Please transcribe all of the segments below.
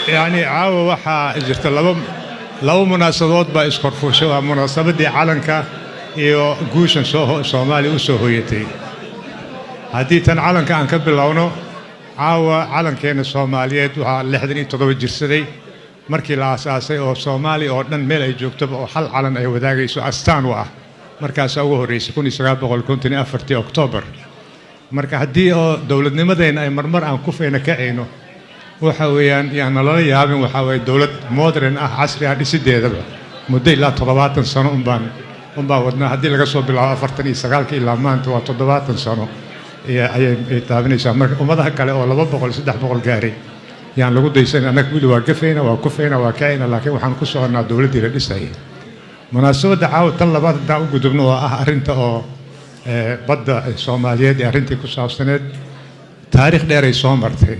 Yacni caawa waxaa jirta laba munaasabood baa iskorfuushay. Waa munaasabaddii calanka iyo guushan soo Soomaaliya u soo hoyatay. Haddii tan calanka aan ka bilowno, caawa calankeenna Soomaaliyeed waxaa 67 jirsaday markii la aasaasay, oo Soomaaliya oo dhan meel ay joogtoba oo hal calan ay wadaagayso astaan u ah. Markaasaa ugu horreysay 1954-tii Oktoobar. Marka haddii oo dowladnimadeenna ay marmar aan kufayna kacayno, waxa weeyaan yaan nalala yaabin. Waxaa weeye dowlad modern ah, casri ah, dhisideedaba muddo ilaa 70 sano unbaan wadnaa. Haddii laga soo bilaabo 49-ka ilaa maanta waa 70 sano ayay taabanaysaa. Marka ummadaha kale oo 200, 300 gaaray yaan lagu daysan. Annaga weli waa gafayna, waa kufayna, waa kacayna, laakiin waxaan ku soconnaa dowladdii la dhisayay. Munaasabadda caawa tan labaad haddaan u gudubno, oo ah arrinta oo badda Soomaaliyeed ee arrintii ku saabsaneed, taariikh dheer ay soo martay,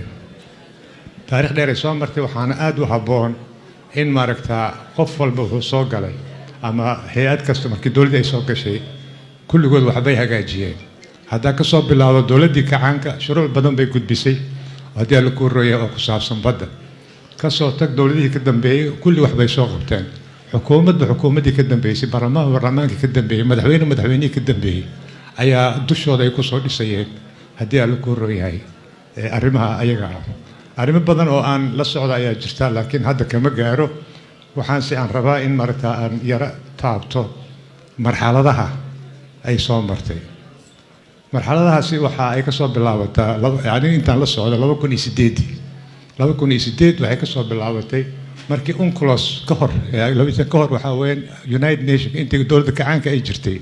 taariikh dheer ay soo martay. Waxaana aad u habboon in maaragtaa qof walba wuxuu soo galay ama hay-ad kasta markii dowladdii ay soo gashay, kulligood waxbay hagaajiyeen. Haddaan ka soo bilaabo dowladdii kacaanka, shuruuc badan bay gudbisay haddii alla kuu rooya oo ku saabsan badda. Ka soo tag dowladihii ka dambeeyey, kulli waxbay soo qabteen. Xukuumadba xukuumaddii ka dambeysay, baarlamaanka baarlamaankii ka dambeeyey, madaxweyne madaxweynihii ka dambeeyey ayaa dushooda ay kusoo dhisayeen haddii alla kuu rooyahay arrimaha ayaga ah. Arrimo badan oo aan la socda ayaa jirta, laakiin hadda kama gaaro. Waxaanse aan rabaa in maaragta aan yaro taabto marxaladaha ay soo martay. Marxaladahaasi waxa ay kasoo bilaabataa, yani intaan la socdo, 2008-dii. 2008 waxay kasoo bilaabatay markii UNCLOS ka hor, ka hor waxaa weeyaan United Nation, intii dowladda kacaanka ay jirtay,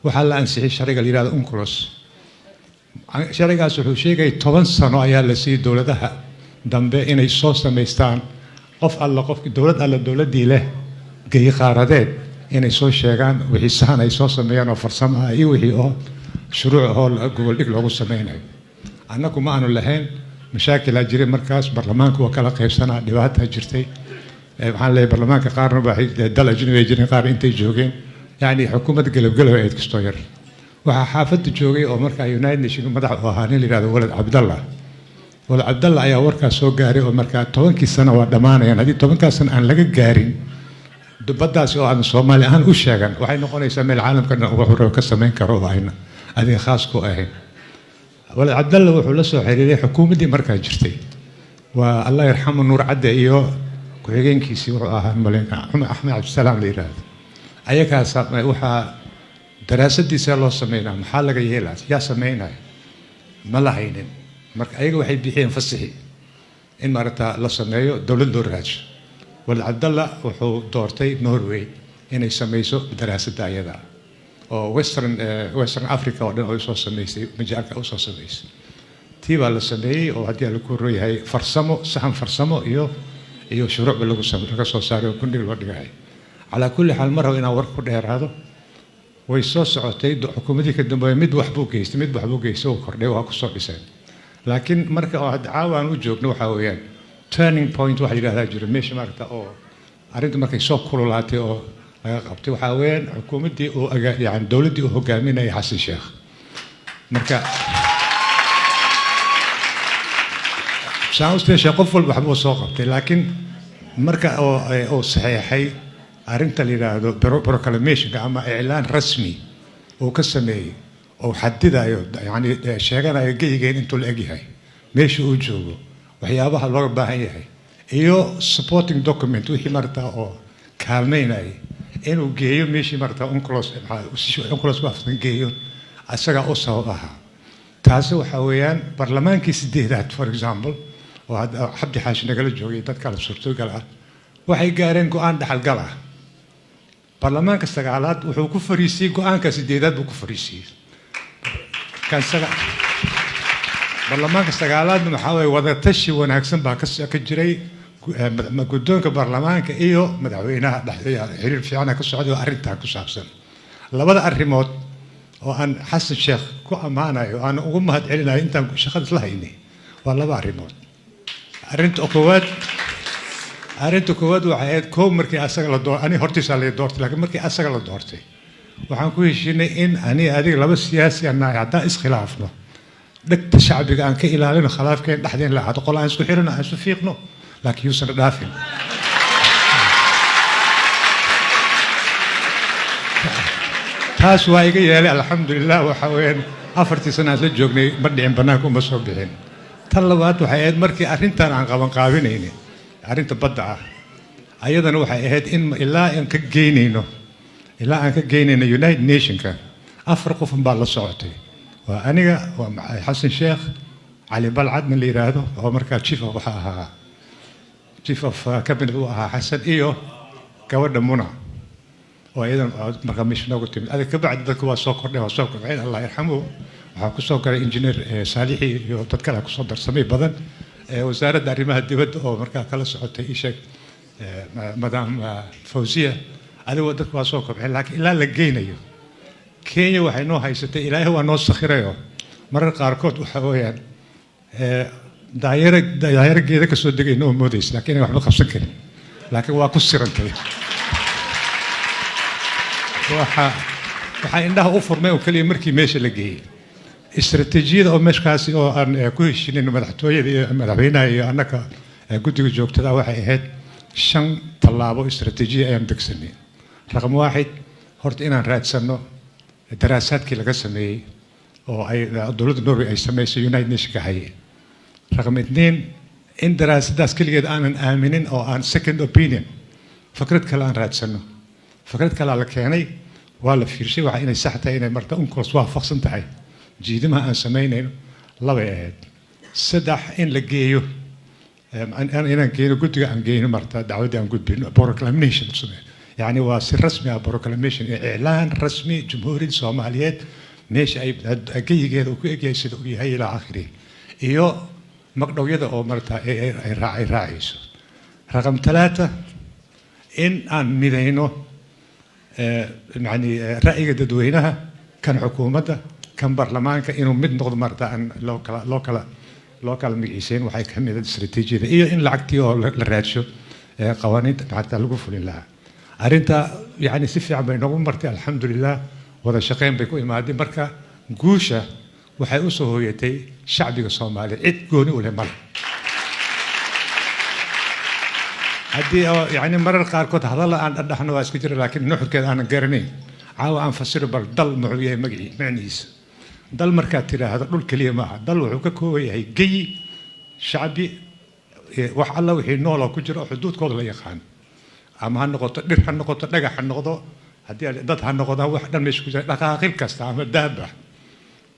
waxaa la ansixiyay sharciga la yihahdo UNCLOS. Sharcigaas wuxuu sheegayay 10 sano ayaa la siiyey dowladaha dambe inay soo samaystaan, qof alla qofki dowlad alla dowladdii leh geyi qaaradeed inay soo sheegaan wixii sahan ay soo sameeyaan oo farsamo ah iyo wixii oo shuruuc oo goboldhig loogu sameynayo. Annagu ma aanu lahayn. Mashaakilaa jiray markaas, baarlamaanku waa kala qaybsanaa, dhibaataa jirtay. Waxaan leeyahay baarlamaanka qaarna waxay dal ajnabi ay jireen, qaarna intay joogeen, yacni xukuumad gelabgelab ahayd kastoo yar. Waxaa xaafadda joogay oo markaa United Nation madax u ahaa nin la yihahdo Walad Cabdallah. Walad Cabdallah ayaa warkaas soo gaaray oo markaa 10-kii sano waa dhammaanayaan, haddii 10-kaas sano aan laga gaarin baddaasi oo aan Soomaali ahaan u sheegan, waxay noqonaysaa meel caalamka dhan wuxuu rabo ka samayn karo oo ayna adiga khaas ku ahayn. Walad Cabdalla wuxuu la soo xiriiray xukuumaddii markaa jirtay, waa Allah yarxamu Nuur Cadde iyo ku-xigeenkiisii, wuxuu ahaa malinka Axmed Cabdisalaam la yidhaahdo. Ayagaas waxaa daraasadiisa loo sameynaa, maxaa laga yeelaa, yaa sameynaya, ma la haynin. Marka ayaga waxay bixiyeen fasixi in maaragta la sameeyo, dowlad loo raajo. Walad Cabdalla wuxuu doortay Norway inay sameyso daraasadda ayada oo Western Africa oo dhan oo soo sameysay, majaalka usoo sameysay. Tii baa la sameeyey oo haddii la ku yahay farsamo, sahan farsamo iyo shuruucba laga soo saaray oo gundhig loo dhigay. Calaa kulli xaal, ma rabo inaan war ku dheeraado. Way soo socotay. Xukuumadii ka dambeeyay mid wax buu geystay, mid wax buu geystay oo kordhay, waa kusoo dhiseen. Laakiin marka oo hadda caawa aan u joogno, waxaa weeyaan turning point waxa yidhahdaa jira, meesha maaragta oo arrinta markay soo kululaatay oo laga qabtay, waxaa weeyaan xukuumaddii uu yani dowladdii uu hogaaminayay Xasan Sheekh. Marka saan sheekh qof walba waxbuu soo qabtay, laakiin marka oo uu saxeexay arrinta la yidhaahdo proclamationka ama iclaan rasmi uu ka sameeyey oo xadidayo, yani sheeganayo geyigeen intuu la egyahay, meesha uu joogo, waxyaabaha looga baahan yahay iyo supporting document wixii marata oo kaalmaynayay inuu geeyo meeshii marata UNCLOS, UNCLOS ku afsan geeyo, isagaa u sabab ahaa. Taasi waxaa weeyaan barlamaankii sideedaad, for example, oo hadda Cabdi Xaashi nagala joogay, dad kale suurtogal ah, waxay gaareen go-aan dhaxalgal ah. Baarlamaanka sagaalaad wuxuu ku fariisiyey go-aanka sideedaad buu ku fariisiyey. Kan baarlamaanka sagaalaadna waxaa weeye wadatashi wanaagsan baa ka jiray guddoonka baarlamaanka iyo madaxweynaha dhexdeeda, xiriir fiicana ka socday oo arrintaa ku saabsan. Labada arrimood oo aan Xasan Sheekh ku ammaanayo, aan ugu mahad celinayo intaan shaqada isla haynay, waa laba arrimood. Arrinta koowaad waxay ahayd koow, markii asaga la door, ani hortiisa la doortay, laakiin markii asaga la doortay waxaan ku heshiinay in ani adiga laba siyaasi aan nahay, haddaan iskhilaafno, dhegta shacbiga aan ka ilaalino, khilaafkeen dhexdeen la ahaato, qol aan isku xirino, aan isu fiiqno. Laakiin yuusan dhaafin. Taas waa iga yeelay, alxamdulilah. Waxa weeyaan 4-tii sana aan la joognay ma dhicin, bannaanka uma soo bixin. Tan labaad waxay ahayd markii arrintan aan qabanqaabinayni, arrinta badda ah, ayadana waxay ahayd in ilaa aan ka geynayno United Nationka, 4 qof baa la socotay. Waa aniga, waa Xasan Sheekh Cali Balcad nin la yidhaahdo oo markaa chief of waxa ahaa chief of cabinet uu ahaa Xasan, iyo gabadha Muna oo iyadan markaa meesha noogu timid. Adig ka bacdi dadka waa soo kordhay, waa soo kordheen, Allah yarxamuhu. Waxaa kusoo galay Engineer Saalixi iyo dad kale kusoo darsamay badan. Wasaaradda arrimaha dibadda oo markaa kala socotay isheeg Madam Fawziya. Adigoo dadka waa soo kobceen, laakiin ilaa la geynayo Kenya waxay noo haysatay, Ilaahay waa noo sakhirayo. Marar qaarkood waxa weeyaan daayaro daayaro geeda kasoo degay noo moodaysa, laakiin inay waxba qabsan karin, laakiin waa ku sirantay. Waxaa indhaha u furmay oo keliya markii meesha la geeyey istaraatiijiyada oo meeshkaasi oo aan ku heshinin madaxtooyada iyo madaxweynaha iyo annaka guddiga joogtada. Waxay ahayd 5 tallaabo istaraatiijiya ayaan degsanay. Raqam 1, horta inaan raadsanno daraasaadkii laga sameeyey oo ay dowladda Norway ay samaysay, United Nationka haye. Raqam 2, in daraasadaas keligeed aanan aaminin oo aan second opinion, fikrad kale aan raadsanno. Fikrad kalea la keenay, waa la fiirshay, waxa inay sax tahay, inay marta UNCLOS waafaqsan tahay jiidimaha aan samaynayno. Labay ahayd. 3, in la geeyo, inaan geyno guddiga, aan geyno marta dacwaddii, aan gudbino proclamation sameeyo, yacni waa si rasmi ah proclamation, iclaan rasmi, Jamhuuriyadda Soomaaliyeed meesha ay geyigeeda uu ku egyahay, sida uu yahay, ilaa aakhirihi, iyo magdhowyada oo marta ay raacayso. Raqam 3, in aan midayno yani ra'yiga dadweynaha, kan xukuumadda, kan baarlamaanka, inuu mid noqdo, marta aan loo kala magiciiseyn. Waxay ka mid istaraatiijiyada. Iyo in lacagtii oo la raadsho qawaaniinta xataa lagu fulin lahaa arrinta. Yani si fiican bay noogu martay, alxamdulilah. Wada shaqeyn bay ku imaadeen. Marka guusha waxay u soo hooyatay shacbiga Soomaaliyeed, cid gooni u leh male. Haddii oo yani marar qaarkood hadalla aan dhadhaxno waa iska jira, laakiin nuxurkeeda aanan garanayn. Caawa aan fasiro bal dal muxuu yahay, magicii, macnihiisa. Dal markaad tidhaahdo dhul keliya maaha. Dal wuxuu ka kooban yahay geyi, shacbi, wax alla wixii nooloo ku jira oo xuduudkooda la yaqaan, ama ha noqoto dhir, ha noqoto dhagax, ha noqdo haddii dad ha noqdaan, wax dhan meesha ku jira, dhaqaaqil kasta ama daaba,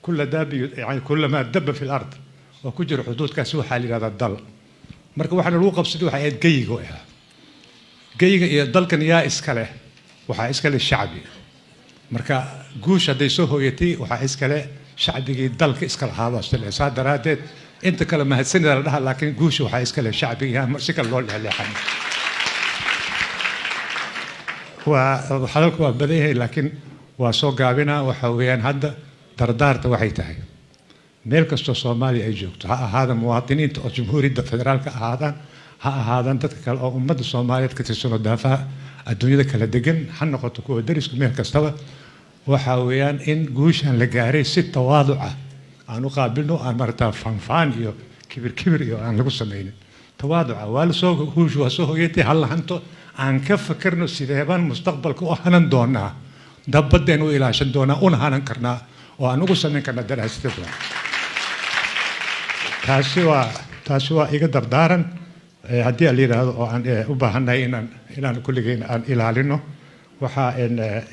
kulla daabi, yani kullamaa daba fi lard oo ku jira xuduudkaasi, waxaa la yidhahdaa dal. Marka waxaana lagu qabsaday waxay ahayd geyiga oo ahaa geyiga iyo dalkan yaa iska leh? Waxaa iska leh shacbi. Marka guush hadday soo hooyatay, waxaa iskale shacbigii dalka iska lahaabaa iskale. Saa daraaddeed inta kale mahadsanida la dhaha, laakiin guusha waxaa iska leh shacbigii, si kale loo leexleexan. Waa hadalku waa badan yahay, laakiin waa soo gaabinaa. Waxa weeyaan hadda dardaarta waxay tahay, meel kastoo Soomaaliya ay joogto, ha ahaada muwaadiniinta oo Jamhuuriyadda Federaalka ahaadaan, ha ahaadaan dadka kale oo ummadda Soomaaliyeed ka tirsan oo daafaha adduunyada kala degan, ha noqoto kuwa darisku, meel kastaba, waxa weeyaan in guushan la gaaray si tawaaduc ah aan u qaabilno, aan maarata fanfaan iyo kibir kibir iyo aan lagu samaynin. Tawaaduca waa la soo, guushu waa soo hoyatay, ha la hanto. Aan ka fakerno sideebaan mustaqbalka u hanan doonaa, dabaddeen u ilaashan doonaa, una hanan karnaa oo aan ugu samayn karnaa daraasado badan. Taasi waa iga dardaaran. Haddii la yidhaahdo oo aan u baahannahay inaan kulligeen aan ilaalino. Waxaa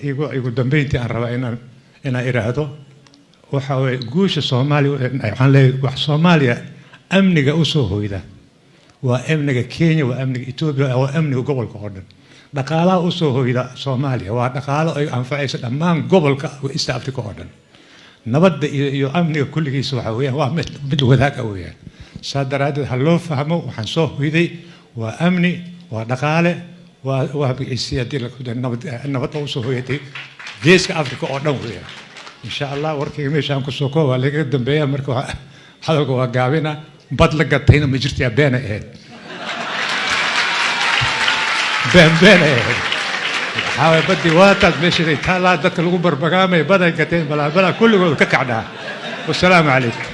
igu dambeyntii aan rabaa inaan iraahdo waxa weeye guusha Soomaaliya, waxaan leeyahay wax Soomaaliya amniga u soo hoyda waa amniga Kenya, waa amniga Etoobiya, waa amniga gobolka oo dhan. Dhaqaalaha u soo hoyda Soomaaliya waa dhaqaalo ay anfacayso dhammaan gobolka East Africa oo dhan. Nabadda iyo amniga kulligiisa waxa weeyaan waa mid wadaag ah weeyaan. Saa daraaddeed ha loo fahmo waxaan soo hoyday waa amni, waa dhaqaale, waa magiciisii haddii nabad, nabadda usoo hoyatay Geeska Africa oo dhan weeyaan. Insha Allah warkayga meeshaan kusoo koob, waa laga dambeeya. Marka hadalka waa gaabina. Bad la gatayna ma jirtaa? Beena ahayd, been been ahayd. Waxaa waye baddii waataas meeshaday taallaa, dadka lagu barbagaamay baday gateen, balaa balaa, kulligood ka kacdhaa. Wasalaamu calaykum.